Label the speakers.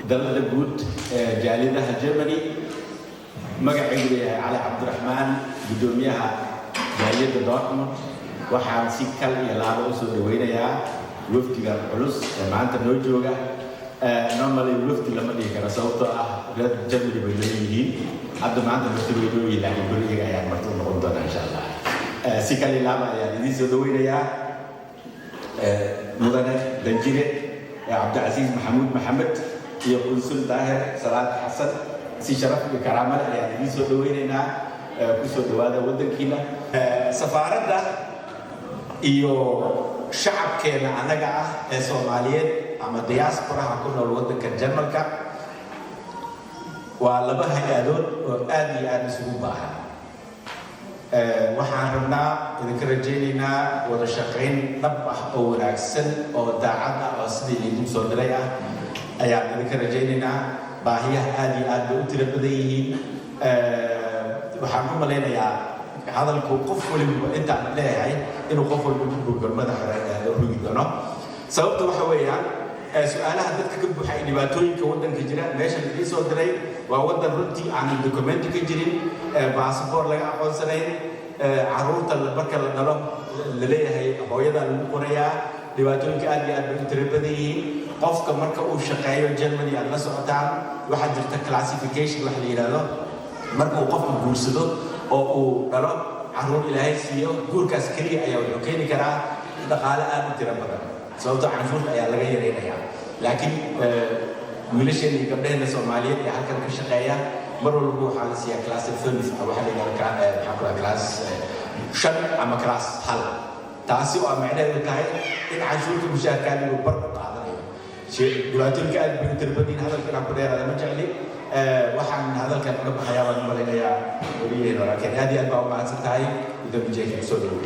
Speaker 1: Dalada guud ee jaaliyadaha Germany. Magacaygu yahay Cali Cabdiraxmaan, guddoomiyaha jaaliyadda Dortmund. Waxaan si kal iyo laaba usoo dhaweynayaa wafdigan culus ee maanta noo jooga. Normally wafdi lama dhihi karo, sababtoo ah reer Germany bay leeyihiin. Hadda maanta marti way noo yihiin, laakiin beriyaga ayaan marti u noqon doonaa, insha Allah. Si kal iyo laaba ayaan idiin soo dhaweynayaa, mudane danjire Cabdicasiis Maxamuud Maxamed iyo qunsul Daahir Salaad Xasan. Si sharaf iyo karaamo leh ayaan idiin soo dhaweynaynaa. Kusoo dhawaada waddankiina. Safaaradda iyo shacabkeena annaga ah ee Soomaaliyeed ama diasporaha ku nool waddanka Jarmalka waa laba hay-adood oo aad iyo aad isugu baahan. Waxaan rabnaa, idinka rajaynaynaa wada shaqayn dhab ah oo wanaagsan oo daacad ah oo sidii laydin soo diray ah ayaan idinka rajaynaynaa. Baahiyaha aad iyo aad bay u tiro badan yihiin. Waxaan u malaynayaa hadalku qof waliba intaan leeyahay inuu qof walba ku bogo, madaxa loo rogi doono. Sababta waxa weeyaan su-aalaha dadka ka buuxa ee dhibaatooyinka waddanka jira. Meesha idiin soo diray waa waddan runtii aanan documenti ka jirin, basaboor laga aqoonsanayn, caruurta marka la dhalo la leeyahay hooyadaa lagu qorayaa. Dhibaatooyinka aad iyo aad bay u tiro badan yihiin. Qofka marka uu shaqeeyo Germany, aad la socotaan, waxaa jirta classification wax la yidhaahdo. Marka uu qofku guursado oo uu dhalo caruur, Ilaahay siiyo, guurkaas keliya ayaa wuxuu keeni karaa dhaqaale aad u tiro badan, sababtoo canshuurta ayaa laga yaraynayaa. Laakiin wiilasheena iyo gabdhaheena Soomaaliyeed ee halkan ka shaqeeya mar walba waxaa la siiyaa class fünf, waxaa la yidhahda, maxaa ku class 5 ama class 1, taasi oo macnaheedu tahay in canshuurta mushaharkaadigu bar u qaadanayo. Dhibaatooyinka aad bay u tiro badan yihiin. Hadalka inaan ku dheeraada ma jecli. Waxaan hadalkan uga baxayaa, baan u malaynayaa, wariyaheen walaalkeen. Aad iyo aad baa u mahadsan tahay, gudoomiye Jeeka, kusoo dhawow.